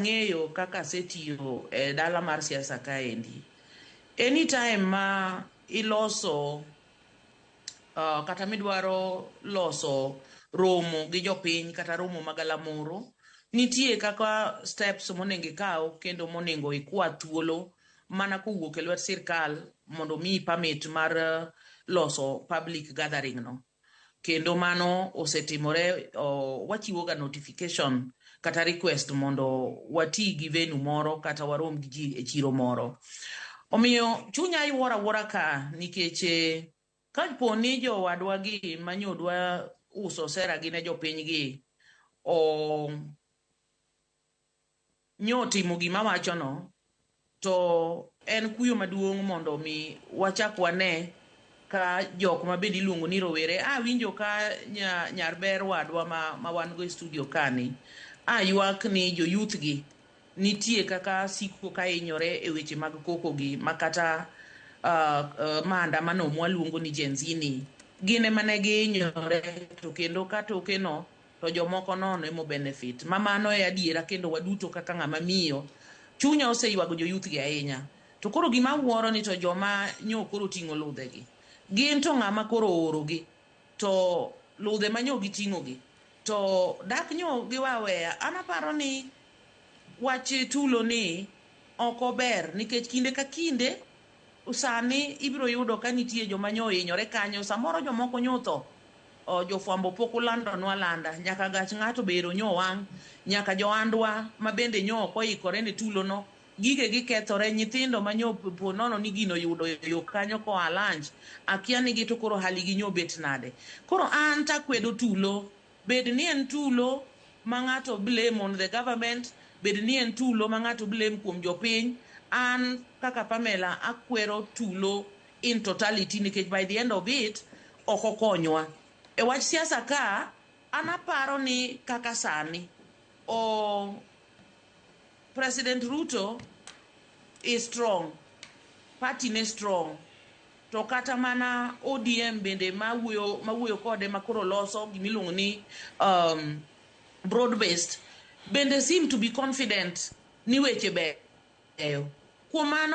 Ang'eyo kaka asetiyo e dala mar siasa kaendi. Anytime ma iloso kata midwaro loso romo gi jopiny kata romo magalamoro, nitie kaka steps monego ikaw kendo monego ikwa thuolo mana kowuok e lwet sirkal mondo omiyi permit mar loso public gathering no. Kendo mano osetimore, wachiwo ga notification kata request mondo wati gi venue moro kata warom gi ji e chiro moro. Omiyo chunya yuoro awuora ka nikech kapo ni jowadwa gi manyodwa uso sera gi ne jopiny gi o nyotimo gima wachono, to en kuyo maduong' mondo mi wachak wane ka jok ma bende iluongo ni rowere. Awinjo ka nyar ber wadwa ma wan go e studio kani a ywak ni jo youth gi nitie kaka siko ka hinyore e weche mag koko gi, ma kata maandamano mwaluongo ni Gen Z ni gin ema ne gihinyore, to kendo ka toke no to jomoko nono emo benefit ma mano e adiera. Kendo waduto kaka ng'ama miyo chunya oseywago jo youth gi ahinya. To koro gima awuoro ni to joma nyo koro ting'o ludhe gi gin to ng'ama koro oorogi to ludhe ma nyo giting'o gi to dak nyo giwa weya. An aparo ni wach tulo ni ok ober nikech kinde ka kinde sani ibiro yudo ka nitie joma nyo ohinyore kanyo, samoro jomoko nyo otho. Jofwambo pok olandonwa alanda nyaka gach ng'ato bero nyo wang' nyaka johandwa ma bende nyo ok oikore ne tulono, gige kethore, nyithindo ma nyo po nono ni gino yudo yo kanyo koa lunch, akia ni gi to koro hali gi nyo bet nade. Koro an takwedo tulo, bed ni en tulo ma ng'ato blame on the government, bed ni en tulo ma ng'ato blame kuom jopiny, an kaka Pamela akwero tulo in totality nikech by the end of it ok okonywa. E wach siasa ka, an aparo ni kaka sani o President Ruto is strong, party ne strong, to kata mana ODM bende mawuoyo kode makoro loso gimiluongo ni broad based bende seem to be confident ni weche beyo. Kuom mano